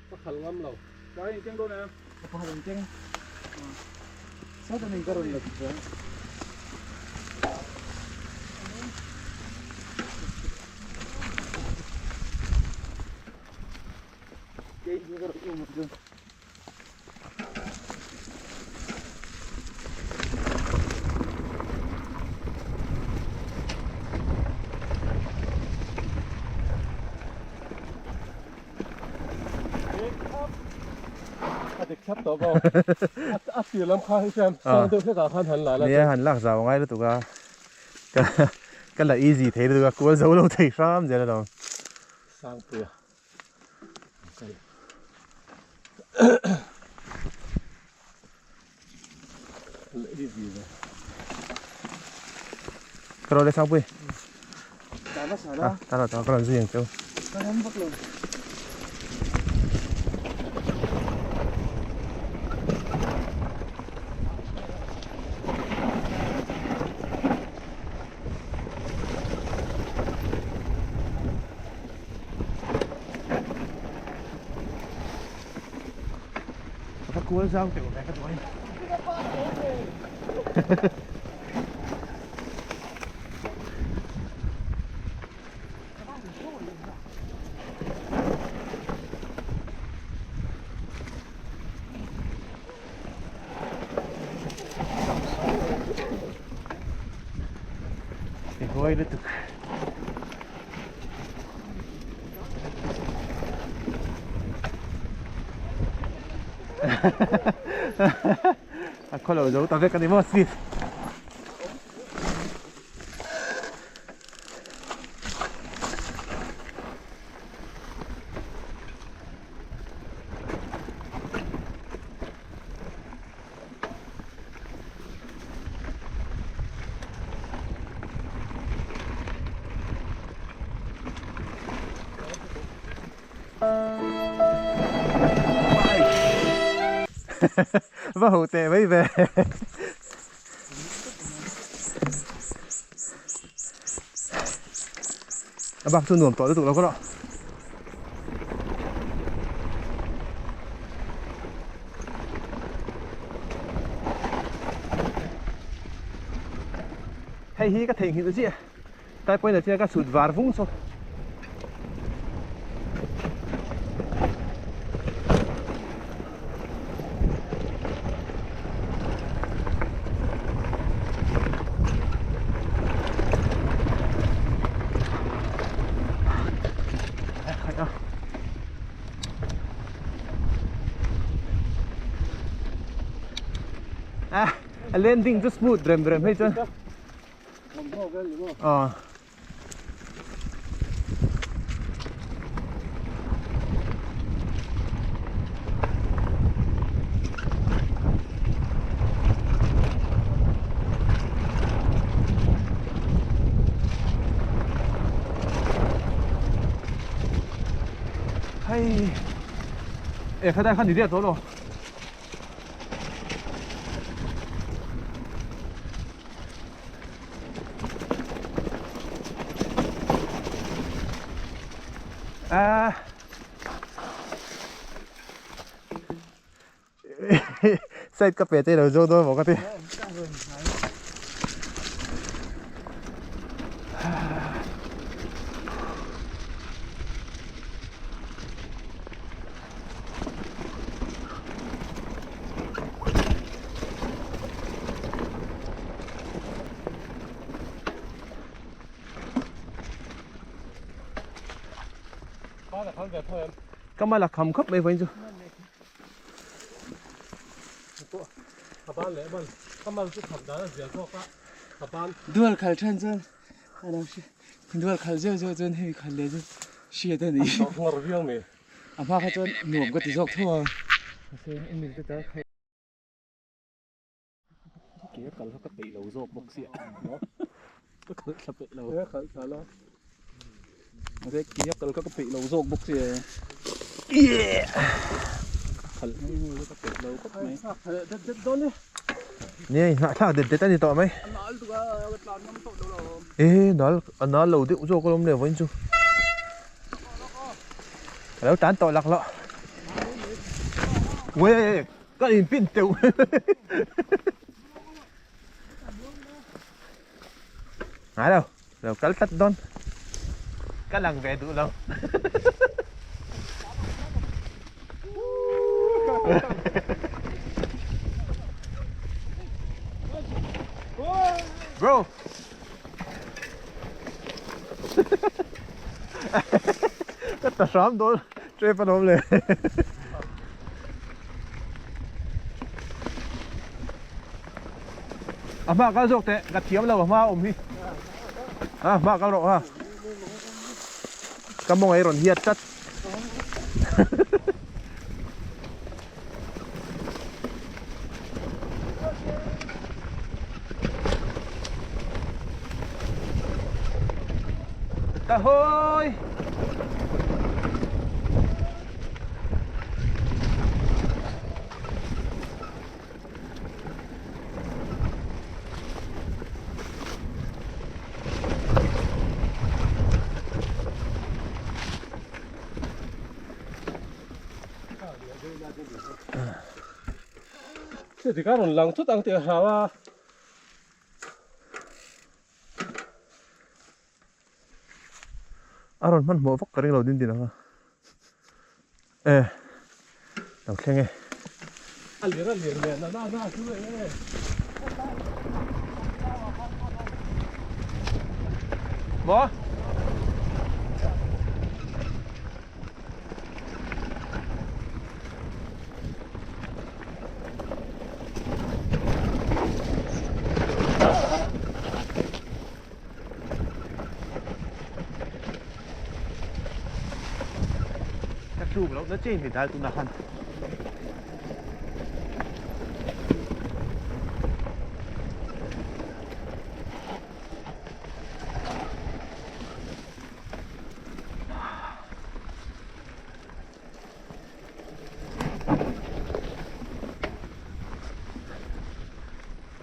Ka khal ngam lo. Ka in keng dawn em? Ka pakhat in keng. Satan in ka rawn la chuan. Ke in ka rawn um chuan. A dik thlap tawh bawk. A tir lam kha hi chuan sang deuh hlekah khan han la la. Nia han lak zau ngai lutuk a. Ka ka la easy thei lutuk a kual zo lo thei hram zel alawm. Sangpuia. Ka rawn le Sangpui. Ah, ta ta ka rawn zui ang cheu. Ka ram vak lo. Ka va kual zau teuh ve ka duh ain. I huai lutuk. A khaw lo zo ta vek a ni maw Steve? Va ho teh mai ve. A bak chu nuam tawh lutuk lo ka rawh. Hei hi ka theihnghilh chiah tai pawhin a chiang ka chhut var vung saw. Ah, a landing chu smooth rem rem hei chuan. Ah. Hei e kha dai kha ni riat tawh lo. À. Side ka pe te lo zo dawn maw ka ti. Ka mal a kham khawp mai vawiin chu. Dual khal than chuan a lo hria dual khal zeuh zeuh chuan hemi khal leh chu hriat a ni. A hma kha chuan nuam ka ti zawk tho a. Mahse engmil te tal kha. Ke a kal kha ka peih lo zawk bawk sia. Ka kal thla peih lo. Ke a kal thla la. Mahse ke a kal kha ka peih lo zawk bawk sia. Khalh mai mai ka peih lo khawp mai. Det det dawn e. Nia hnah thlak det det a ni tawh mai. A nal tuk a ka tlan ngam tawh lo lo. E nal a nal lo deuh zawk alawm le vawiin chu. Ka lo tlan tawh laklawh. Uai ka in pin teuh. Ngai lo, lo kal tlat dawn. Ka lang ve duh lo. Bro. Ka ta hram dawn trep an awm le. A hma kal zawk teh ka thiam lo a hma awm hi. A hma kal rawh ha. Ka mawng ei rawn hiat tlat. Kahoy! Heti kha rawn lang thut ang tih a hlau a. A rawn hmanhmawh vak ka ring lo din din ang a. E lo thleng e. A lir a lir leh na na na chu e. Maw? Ka tluk loh na chen hi dal tunah khan.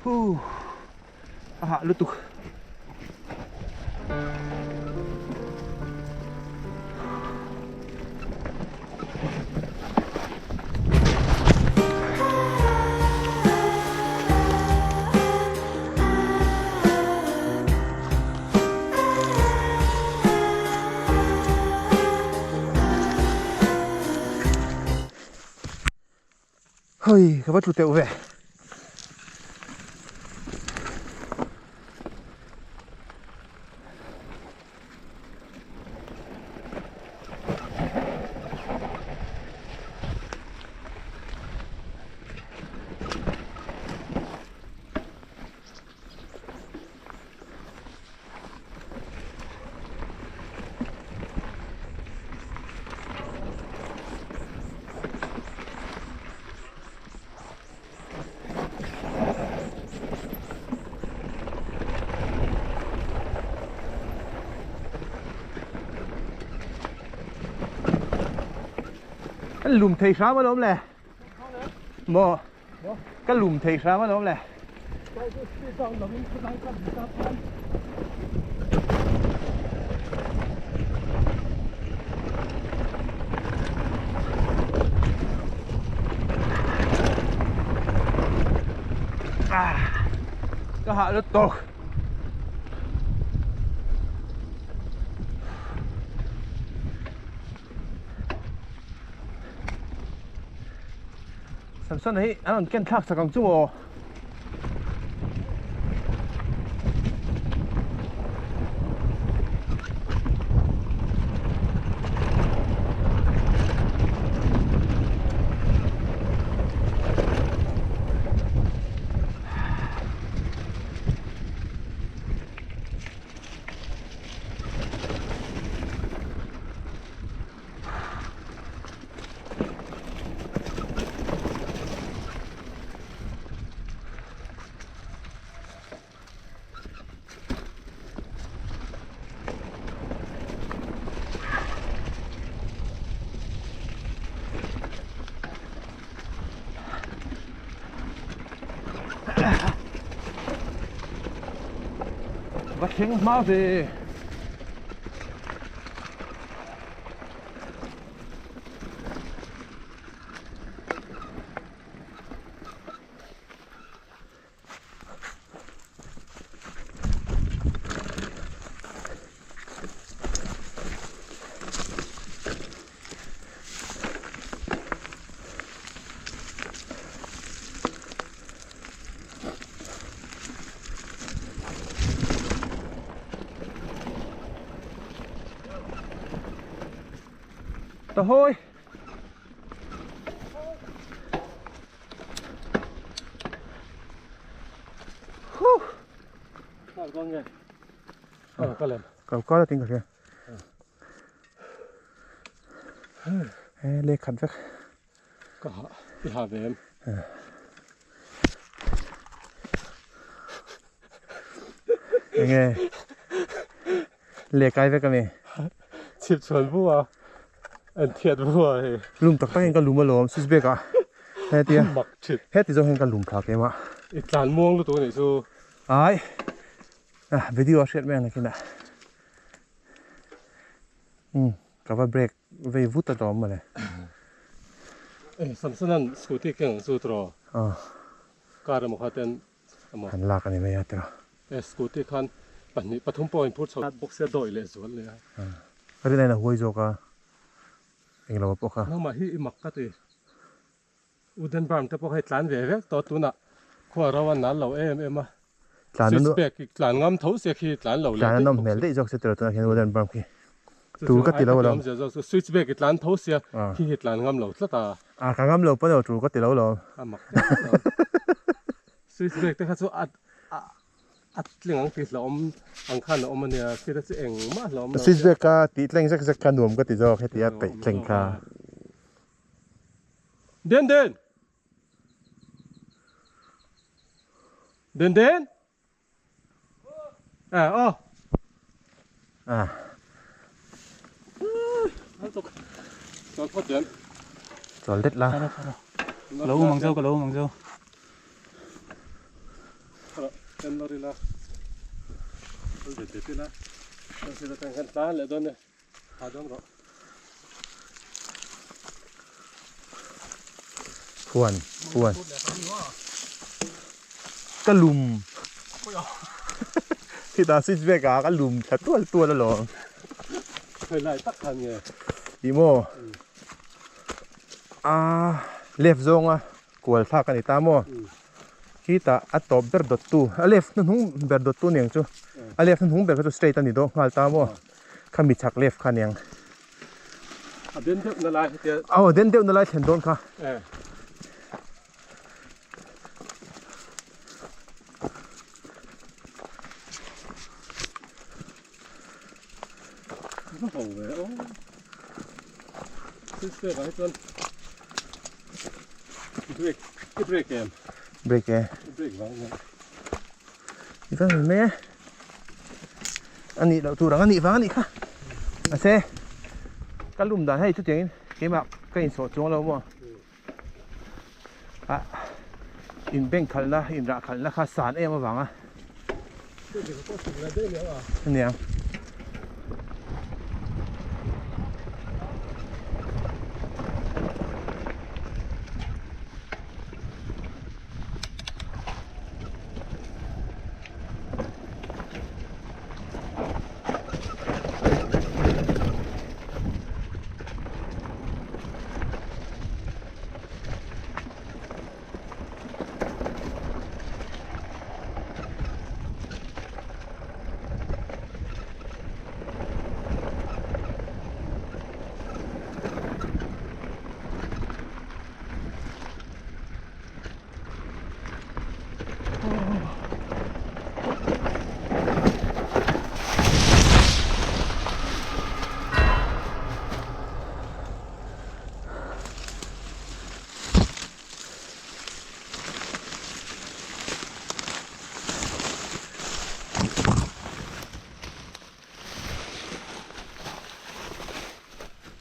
Huh. A hah lutuk. Hei ka va tlu teuh ve. Kan lum thei hram alawm le. Maw? Ka lum thei hram alawm le. Ka hah lutuk. Samson hi an rawn ken thlak chak ang chu maw? Va thleng hma ve. Tahawi. Huh. Kal kal ting ka hria. He lek khat vek. Ka ha i ha ve em. Enge lek ai vek ami. Chhip chhuan bu a an thiat bu a hei. Lum tak takin ka lum alawm switch bag ah hetia Mak thit. Heti zawng hian ka lum thla kem a. I tlan muang lutuk anih chu. Ai video a hriat mai ang nakinah. Umm ka va break vei vut a tlawm mawle. Ei Samson-a'n scooty keng ang chu tiraw? Car emaw kha ten emaw. Han lak a ni mai a tiraw. E scooty khan pahnih pathum pawh a inphur chho bawk sia dawih leh zual leh a. Ka rin aiin a huai zawk a englo pawh kha. Nangmah hi i mak ka ti. Wooden barn te pawh hei tlan ve vek tawh tunah khua ro a nal lo em em a. Switch back hi tlan ngam tho sia khi tlan lo leh Tlan a nawm hmel daih zawk se tiraw tunah khian wooden barn khi tur ka ti lo alawm. Switch back hi tlan tho sia khi hi tlan ngam lo tlat a. A ka ngam lo pawn emaw tur ka ti lo alawm. A mak tlat alawm. Switch back te kha chu a a tling ang tih hlauhawm ang khan a awm a nia khi te chu engmah hlauhawm lo. Switch back ka tih tleng zek zek kha nuam ka ti zawk heti a peih tleng kha. Den den! Den den! À ô. À. Chol det la. Lo mang zo ka lo mang zo. Huan huan ka lum khitah switch bag ah ka lum thla tual tual alawm tih maw ah left zawnga kual thlak a ni ta maw khitah a tawp ber dawt tu a left hnuhnung ber dawt tu aniang chu a left hnuhnung ber kha chu straight a ni dawn nghal ta maw. Khami chhak left kha aniang. A den deuh na lai hetia. Aw den deuh na lai thlen dawn kha. Eh. Ho ve o. Six pack ah hi chuan break i break em? Break e. I break vang nia. I va hmu mai e. A nih loh tur ang a nih vang a nih kha. Mahse ka lum dan hei chutiangin keimah ka insawh chuang lo maw. Ah in bank khalhna in rah khalhna kha san em avanga. Aniang.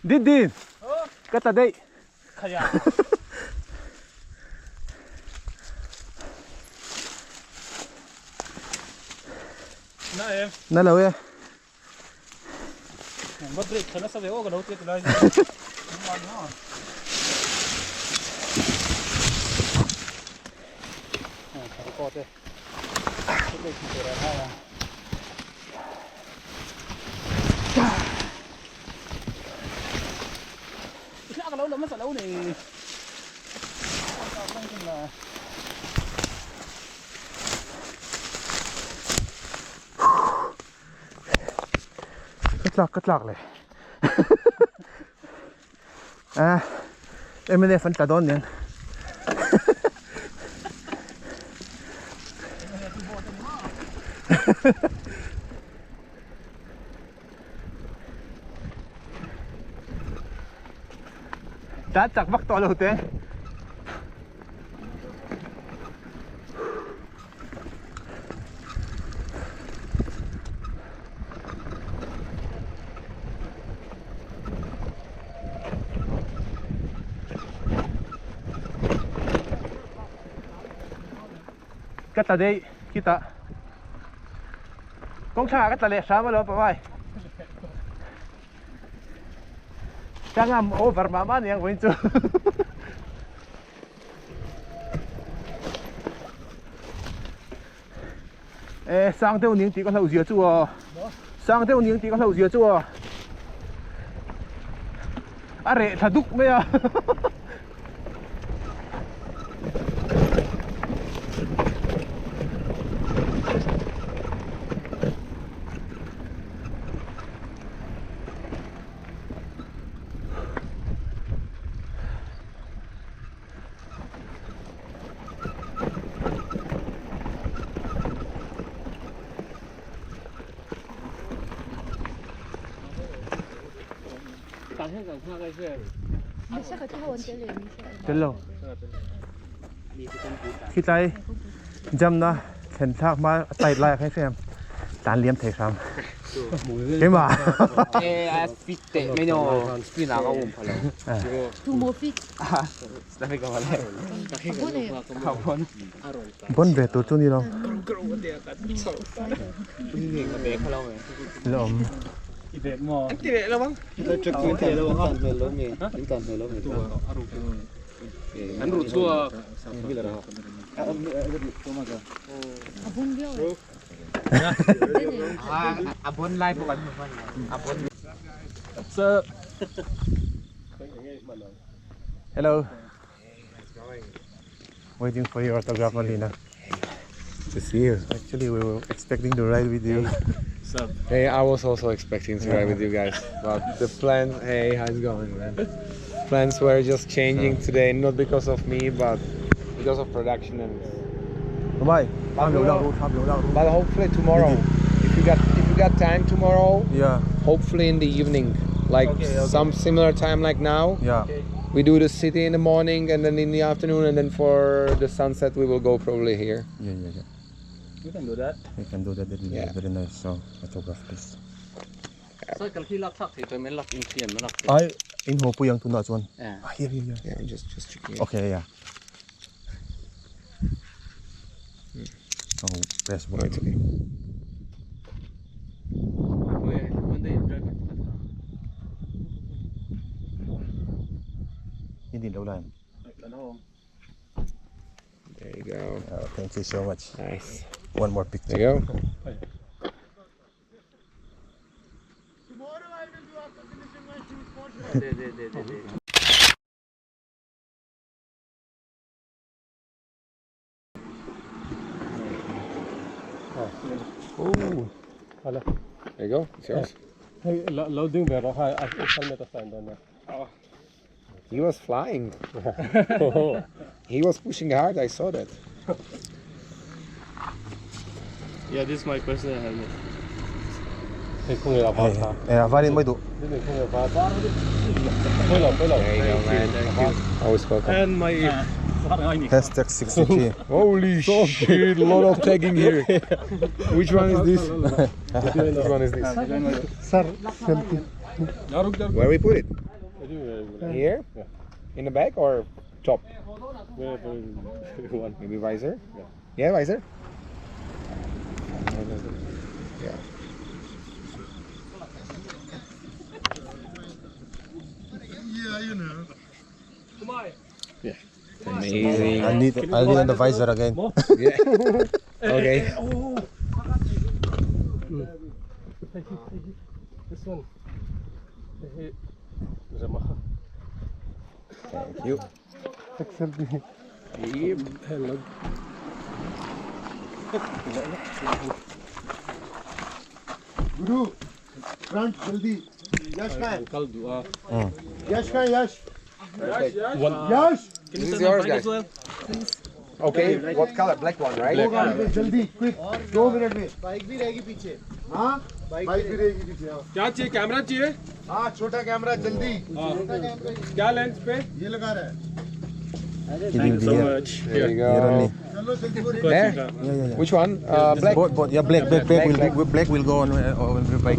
Din din! Ka ta daih! Khaya. Na em. Na lo e. Va break thana sa ve o ka lo ti lai. Ka tlak ka tlak le. À, em bên đây phân cả đón nhỉ. Đã chặt vắt to đầu tiên. Cắt là đi, kita. Công xa cắt là lẹ sao mà lo bà Đang làm over mà mà nhang với chú. Ê, sang theo những tí con hậu dìa chú à. Sang theo những tí con hậu dìa chú à. À rệ thật đúc mấy à. Hello. Khi tay jam na thèn thác mà tay lại cái xem tán liếm thầy sam. Cái mà. Ê, fit tệ mấy nó spin nào cũng phải là. Tu mô fit. À, sao phải gọi là. Bon về tổ chức đi đâu. Lộn. What's up? Hello. Waiting for your autograph, Malina. To see you. Actually, we were expecting to ride with you. Hey, I was also expecting to ride with you guys, but the plans. Hey, how's it going, man? Plans were just changing today, not because of me, but because of production and. Bye. But hopefully tomorrow, if you got time tomorrow. Yeah. Hopefully in the evening, like okay. Some similar time like now. Yeah. Okay. We do the city in the morning and then in the afternoon, and then for the sunset we will go probably here. Yeah. We can do that. We can do that. It will be very nice. So photograph this. I in hope we to not one. Here. Yeah, I'm just checking. Okay, yeah. Oh, press one. No, it's okay. There you go. Oh, thank you so much. Nice. One more picture. There you go. Tomorrow I will do after finishing my shoot for sure. Oh. There you go. It's yours. Hey, loading there. He was flying. He was pushing hard, I saw that. Yeah, this is my personal helmet. There you go, man. Always welcome. And my hashtag 63. Holy shit, a lot of tagging here. Which one is this? Which one is this? Where we put it? Here? Yeah. In the back or top? Wherever you want. Maybe visor? Yeah. Yeah, visor? Yeah. Yeah, you know. Yeah. Amazing. I need the visor again. Yeah. Okay. This one. Thank you. Hello. Guru, front, jaldi. Yash ka hai? Uncle dua. Yash ka hai, Yash. One. This is yours, guys. Okay, what color? Black one, right? जल्दी quick 2 minute में bike भी रहेगी पीछे हाँ बाइक भी रहेगी पीछे हाँ क्या चाहिए कैमरा चाहिए हाँ छोटा कैमरा जल्दी क्या लेंस पे ये लगा रहा है Thank you so much. There you go. Here only. चलो जल्दी वो There? Yeah. Which one? Black. Both, yeah, black will Black. Black will go on the bike.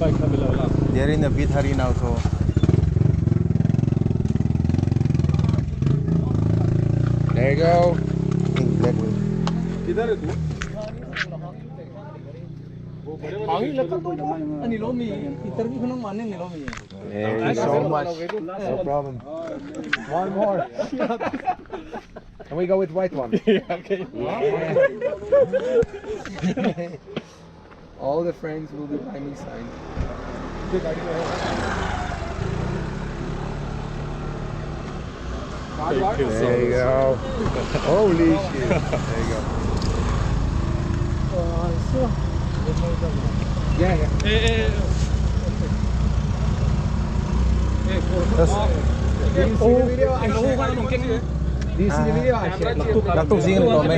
They are in a bit hurry now, so. There you go. I think black will. किधर है तू Thank you so much. No problem. One more. Can we go with white one? Yeah, okay. All the friends will be by me signed. Thank you so There you much. go. Holy shit. There you go. Yeah, yeah. Do you see the video? I shared. Do you see the video? I shared. Naktuk zing ni to me.